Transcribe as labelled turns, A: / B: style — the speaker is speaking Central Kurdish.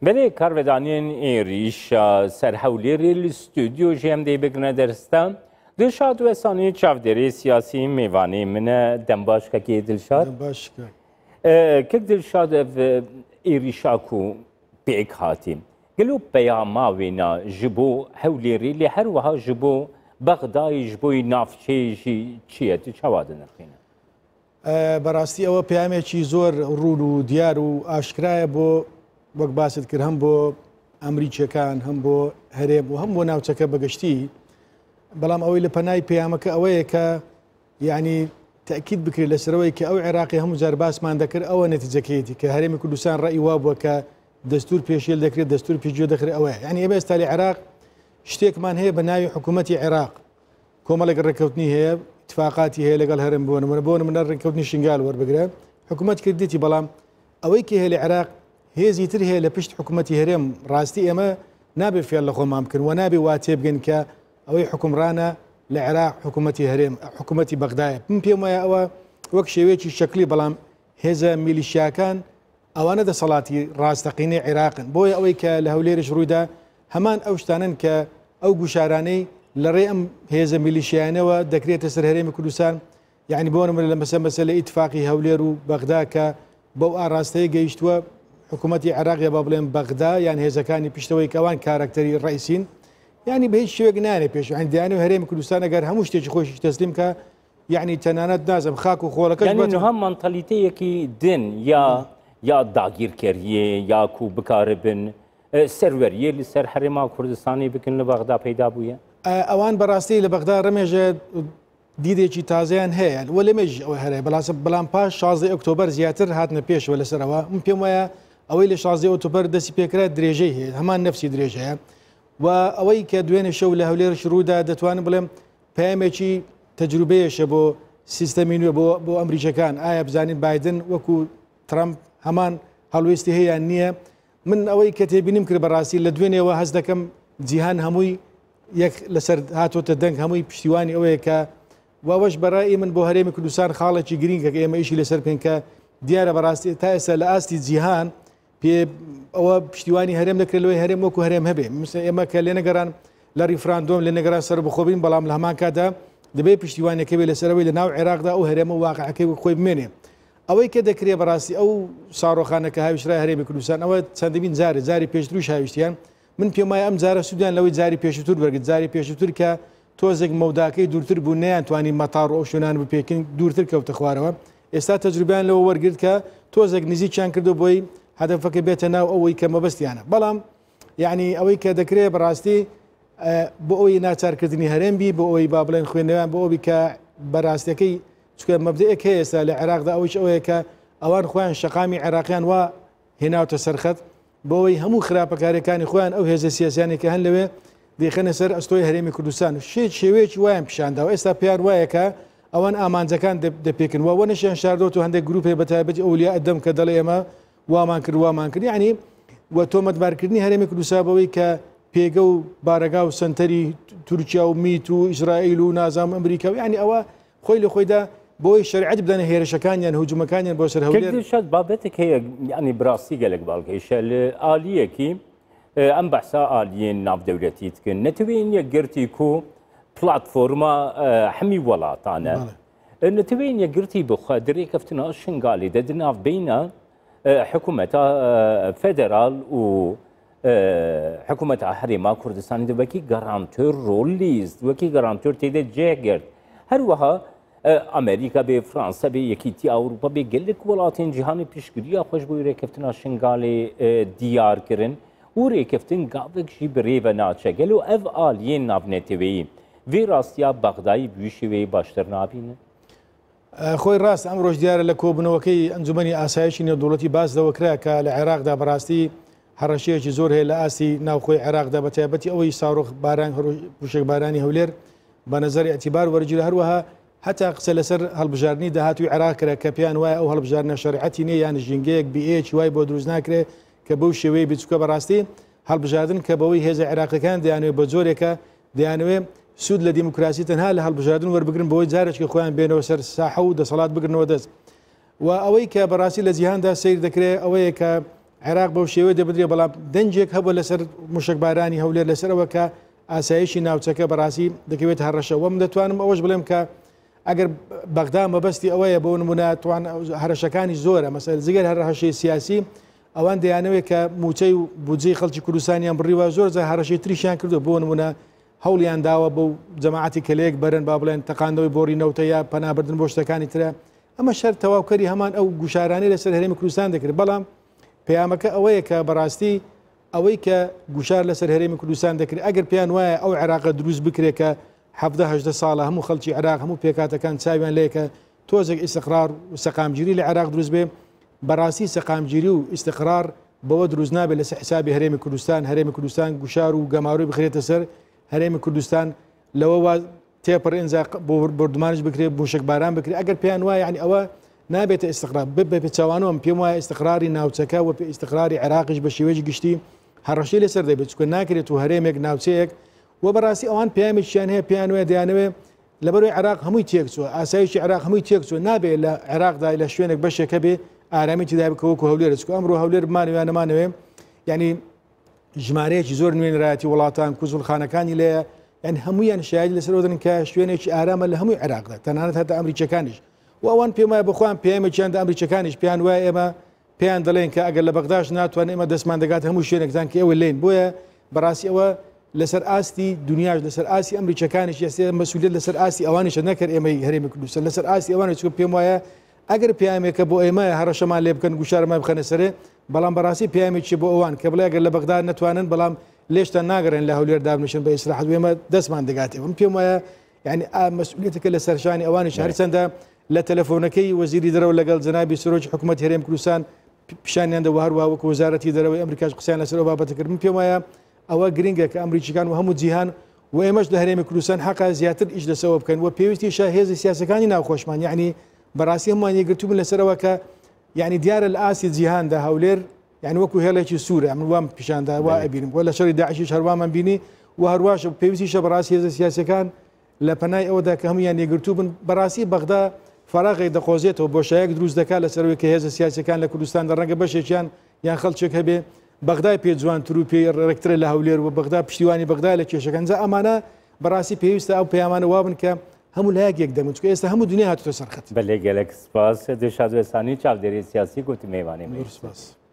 A: Belê karvedanên êrîşa ser Hewlêrê li stûdyo jî em dê bigirine derste. Dilşad Wesanî çavdêrê siyasî mêvanê min e. Dembaş kekê Dilşad.
B: Dembaş kek.
A: Kek Dilşad ev êrîşa ku pêk hatî. Gelo peyama wê na ji bo Hewlêrê lê her wiha ji bo Bexdayê ji bo navçeyê jî çi ye? Tu çawa dinirxîne?
B: بەڕاستی ئەوە پەیامێکی زۆر ڕوون و دیار و ئاشکرایە بۆ وەک باست کرد هەم بۆ ئەمریکیەکان هەم بۆ هەرێم و هەم بۆ ناوچەکە بەگشتی بەڵام ئەوەی لە پەنای پەیامەکە ئەوەیە کە یعنی تاکیید بکرێت لەسەرەوەی کە ئەو عێراقی هەموو جار باسمان دەکرد ئەوە نەتیجەکەیەتی کە هەرێمی کوردستان ڕێی وا بووە کە دەستور پێشێل دەکرێت دەستور پێگوێ دەخرێت ئەوەیە یعنی ئێمە ئێستا لە عێراق شتێکمان هەیە بە ناوی حکوومەتی عێراق کۆمەڵێک ڕێککەوتنی هەیە، ئیتفاقاتی هەیە لەگەڵ هەرێم بۆ نمونە بۆ نمونە ڕێککەوتنی شنگال وەربگرە حکوومەت کردیتی بەڵام ئەوەی کە هەیە لە عێراق هێزی تر هەیە لە پشت حکوومەتی هەرێم ڕاستی ئێمە نابێ فێڵ لە خۆمان بکەن و نابێ وا تێبگەن کە ئەوەی حکومڕانە لە عێراق حکوومەتی هەرێم حکوومەتی بەغدایە من پێم وایە ئەوە وەک شێوەیەکی شەکلی بەڵام هێزە میلیشیاکان ئەوانە دەسەڵاتی ڕاستەقینەی عێراقن، بۆیە ئەوەی کە لە هەولێرش ڕوویدا هەمان ئەو شتانەن کە ئەو گوشارانەی لە ڕێی ئەم هێزە میلیشیایانەوە دەکرێتە سەر هەرێمی کوردستان، یەعنی بۆ نمونە لە مەسە مەسەلەی ئیتفاقی هەولێر و بەغدا کە بەو ئاڕاستەیە گەیشتووە حکوومەتی عێراق یا با بڵێم بەغدا یان هێزەکانی پشتەوەی کە ئەوان کارەکتەری ڕئیسین یعنی بە هیچ شێوەیەک نانێ پێش یعنی دەیانەوێ هەرێمی کوردستان ئەگەر هەموو شتێکی خۆشی تەسلیم کە یعنی تەنانەت نازم خاک و خۆڵەکەش
A: یعنی نها مەنتەلیتەیەکی دن یا یا داگیرکەریێ یا کو بکاربن سەروەریێ لەسەر هەرێما کوردستانی بکن لە بەغدا پەیدا بووە؟
B: ئەوان بەڕاستی لە بەغدا ڕمێژە دیدێکی تازەیان هەیە وە لە مێژ ئەوە هەرەیە بەڵاسە بەڵام پاش 16 ئۆکتۆبەر زیاتر هاتنە پێشەوە لەسەرەوە من پێم وایە ئەوەی لە 16 ئۆکتۆبەر دەستی پێکرا درێژەی هەیە هەمان نفسی درێژەیە و ئەوەی کە دوێنێ شەو لە هەولێرش ڕوودا دەتوانم بڵێم پەیامێکی تەجروبەیەشە بۆ سیستەمی نوێ بۆ بۆ ئەمریکەکان ئایا بزانین بایدن وەکو ترەمپ هەمان هەڵوێستی هەیە یان نییە من ئەوەی کە تێبینیم کرد بەڕاستی لە دوێنێوە هەست دەکەم جیهان هەمووی یەک لەسەر هاتۆتە دەنگ هەمووی پشتیوانی ئەوەیە کە واوەش بەڕای من بۆ هەرێمی کوردستان خاڵێکی گرینگە کە ئێمە ئیشی لەسەر بکەین کە دیارە بەڕاستی تا ئێستا لە ئاستی جیهان پێ ئەوە پشتیوانی هەرێم دەکرێت لەوەی هەرێم وەکو هەرێم هەبێ مثل ئێمە کە لێنەگەران لە ریفراندۆم لێنەگەران سەر بخۆبین بەڵام لە هەمان کاتدا دەبێت پشتیوانەکە بێ لەسەرەوەی لە ناو عێراقدا ئەو هەرێمە واقعەکەی وەک خۆی بمێنێ ئەوەی کە دەکرێ بەڕاستی ئەو ساڕۆخانە کە هاویشرای هەرێمی کوردستان ئەوە چەندین جارێ جاری پێشتروش هاویشتیان من پێم وایە ئەم جارە سوودیان لەوەی جاری پێشووتر وەرگرت جاری پێشووتر کە تۆزێک مەوداکەی دوورتر بوو نەیانتوانی مەتاڕ و ئەو شوێنانە بپێکن دوورتر کەوتە خوارەوە ئێستا تەجروبەیان لەوە وەرگرت کە تۆزێک نزیکیان کردو بۆی هەدەفەکە بێتە ناو ئەوەی کە مەبەستیانە بەڵام یعنی ئەوەی کە دەکرێت بەڕاستی بۆ ئەوی ناچارکردنی هەرێم بی بۆ ئەوەی با بڵێن خوێندنەوەیان بۆ ئەوی کە بەڕاستەکەی چکە مەبدەیەک هەیە ئێستا لە عێراقدا ئەویش ئەوەیە کە ئەوان خۆیان شەقامی عێراقیان وا هێناوتە سەرخەت بۆ ئەوەی هەموو خراپەکاریەکانی خۆیان ئەو هێزە سیاسیانەی کە هەن لەوێ دەیخەنە سەر ئەستۆی هەرێمی کوردستان و شێت شێوەیەکی وایان پیشانداوە ئێستا پێیان وایە کە ئەوان ئامانجەکان دەپێکن و وەنەشیان شاردۆت و هەندێک گروپێ بە تایبەتی ئەولیا ئەدەم کە دەڵێ ئێمە وامان کرد وامان کرد یعنی و تۆمەتبارکردنی هەرێمی کوردستان بەوەی کە پێگە و بارەگا و سنتەری تورکیا و میت و ئیسرائیل و نازام ئەمریکا و یعنی ئەوە خۆی لە خۆیدا بۆی شەرعەت بدەنە هێرشەکانیان هجومەکانیان بۆ سەر هەولێر.
A: کاک دلشاد بابەتێک هەیە یانی بڕاستی گەلەک باڵکێشە لە ئالیەکی ئەم بەحسا ئالیەن ناودەولەتی دکن نەتەوەیەن یەکگرتی کو پلاتفۆرما هەمی وڵاتانە نەتەوەیەن یەکگرتی بخوا درێ کەفتنا شنگالی دە دناو بینە حکوومەتە فێدرال و حکوومەتە هەرێما کوردستانی دە وەکی گەرانتۆر ڕۆل لیست وەکی گەرانتۆر تێدە جێ گرت هەروەها ئەمریکا بێ فرانسە بێ یەکیتی ئەوروپا بێ گەلک وڵاتên جیهانی پشتگیرییا خۆش بۆ رێککەفتنا شنگالێ دیار kirin û rêkeftin gavek jî bi rê ve naçe. Gelo ev aliyên navneteweyî vê rastiya Bexdayî bi wî şêweyê baştir nabînin?
B: خۆی ڕاست ئەمڕۆش دیارە لە کۆبوونەوەکەی ئەنجومەنی ئاسایشی نێودەوڵەتی باس لەوە کرا کە لە عێراقدا بەڕاستی هەڕەشەیەکی زۆر هەیە لە ئاستی ناوخۆی عێراقدا بە تایبەتی ئەوەی ساڕۆخ باران پوشێک بارانی هەولێر بە نەزەر ئیعتیبار وەرگیرا هەروەها هەتا قسە لەسەر هەڵبژاردنی داهاتووی عێراق کرا کە پێیان وایە ئەو هەڵبژاردنە شەرعەتی نییە یان ژینگەیەک بیئەیەکی وای بۆ دروست ناکرێ کە بەو شێوەیە بێت چونکە بەڕاستی هەڵبژاردن کە بەوەی هێزە عێراقیەکان دەیانەوێت بە جۆرێکە دەیانەوێت سوود لە دیموکراسی تەنها لە هەڵبژاردن وەربگرن بەوەی جارێکی خۆیان بێنەوە سەر ساحە و دەسەڵات بگرنەوە دەست و ئەوەی کە بەڕاستی لە جیهاندا سەیر دەکرێت ئەوەیە کە عێراق بەو شێوەیە دەبدرێ، بەڵام دەنگێک هەبووە لەسەر موشەکبارانی هەولێر لەسەر ئەوە کە ئاسایشی ناوچەکە بەڕاستی دەکەوێت هەڕەشە. وە من دەتوانم ئەوەش بڵێم کە ئەگەر بەغدا مەبەستی ئەوەیە بۆ نمونە توان هەرەشەکانی زۆرە، مەسەل جگەر هەرەشەی سیاسی ئەوان دەیانەوێت کە موچەی و بودجەی خەڵکی کوردستانیان بڕیوە، زۆر جار هەڕەشەی تریشیان کردو، بۆ نمونە هەوڵیان داوە بۆ جەماعەتی کەلەیەک بەرن، با بڵێن تەقاندنەوەی بۆڕی نەوتە یا پەنابردن بۆ شتەکانی ترە. ئەمە شەر تەواوکەری هەمان ئەو گوشارانەی لەسەر هەرێمی کوردستان دەکرێت. بەڵام پەیامەکە ئەوەیە کە بەڕاستی ئەوەی کە گوشار لەسەر هەرێمی کوردستان دەکرێت، ئەگەر پێیان وایە ئەو عێراقە دروست بکرێت کە 17 هەژدە ساڵە هەموو خەڵکی عێراق هەموو پێکاتەکان چاویان لێیە کە تۆزێک ئیستقرار و سەقامگیری لە عێراق دروست بێ، بەڕاستی سەقامگیری و ئیستقرار بەوە دروست نابێت لەسەر حسابی هەرێمی کوردستان، هەرێمی کوردستان گوشار و گەمارۆی بخرێتە سەر هەرێمی کوردستان لەوە وا تێپەڕ ئینجا بۆردومانش بکرێت، موشک باران بکرێت. ئەگەر پێیان وایە یعنی ئەوە نابێتە ئیستقرار، بە پێچەوانەوە پێم وایە ئیستقراری ناوچەکە و ئیستقراری عێراقیش بە شێوەیەکی گشتی هەڕەشەی لەسەر دەبێت، چونکە ناکرێت و هەرێمێک ناوچەیەک و بەڕاستی ئەوان پەیامێکیان هەیە، پێیان وایە دەیانەوێت لەبەرەوەی عێراق هەمووی تێکچووە، ئاسایشی عێراق هەمووی تێکچووە، نابێت لە عێراقدا لە شوێنێک بەشێک هەبێ ئارامی تێدا بکە وەکو هەولێر، چونکە ئەمڕۆ هەولێر بمانەوێ یان نەمانەوێ یعنی ژمارەیەکی زۆر نوێنەرایەتی وڵاتان کونسوڵخانەکانی لێیە، یعنی هەمویان شایدی لەسەر ئەوە دەن کە شوێنێکی ئارامە لە هەمووی عێراقدا، تەنانەت هەتا ئەمریکیەکانیش. و ئەوان پێم وایە بەخۆیان پەیامێکیان دا ئەمریکیەکانیش پێیان وایە ئێمە پێیان دەڵێن کە ئەگەر لە بەغداش ناتوانن ئێمە دەستمان دەگات هەموو شوێنێکتان کە ئێوە لێن. بۆیە بەڕاستی ئەوە لەسەر ئاستی دنیاش لەسەر ئاستی ئەمریکیەکانیش ئێستا مەسئولیت لەسەر ئاستی ئەوانیشە نەکرد ئێمەی هەرێمی کوردستان لەسەر ئاستی ئەوانیش، چونکە پێم وایە ئەگەر پەیامێکە بۆ ئێمە هەڕەشەمان لێ بکەن گوشارمان بخەنە سەرێ، بەڵام بەڕاستی پەیامێکی بۆ ئەوان کە بڵێ ئەگەر لە بەغدا نەتوانن بەڵام لێشتان ناگەڕێن لە هەولێر دابنیشن بە ئیسراحەت و ئێمە دەستمان دەگاتێ. من پێم وایە یعنی مەسئولیتەکە لەسەر شانی ئەوانیش، هەرچەندە لە تەلەفۆنەکەی وەزیری دەرەوە لەگەڵ جەنابی سەرۆکی حکوومەت هەرێم کوردستان پیشانیان دەوە، هەروەها وەکو وەزارەتی دەرەوەی ئەمریکاش قسەیان لەسەر ئەو بابەتە کرد. من پێم وایە ئەوە گرنگە کە ئەمریکیەکان و هەموو جیهان و ئێمەش لە هەرێمی کوردستان حەقە زیاتر ئیش لەسەوە بکەن و پێویستیشە هێزی سیاسەکانی ناوخۆشمان یعنی بەڕاستی هەمووان یەکگرتوو بن لەسەرەوە کە یعنی دیارە لە ئاستی جیهاندا هەولێر یعنی وەکو هێڵێکی سوورە، من وام پیشاندا وا ئەبینم و لە شەڕی داعشیش هەروامان بینی و هەرواش پێویستیشە بەڕاستی هێزە سیاسەکان لە پەنای ئەوەدا کە هەموویان یەکگرتوو بن. بەڕاستی بەغدا فەراغێک دەقۆزێتەوە، بۆشایەک دروست دەکات لەسەرەوەی کە هێزە سیاسەکان لە کوردستاندا ڕەنگە بەشێکیان یان خەڵکێک هەبێ بەغدای پێ جوانتر و پێی ڕێکترە لە هەولێر و بەغدا پشتیوانی بەغدا لە کێشەکان. جا ئەمانە بەڕاستی پێویستە ئەو پەیامانە وابن کە هەموو لایەک یەک دەنگ بن، چونکە ئێستا هەموو دنیا هاتووتە سەر خەت.
A: بەلێ گەلەک سپاس. دلشاد وێسانی چاودێری سیاسی گوتی مێوانی
B: زۆر سپاس.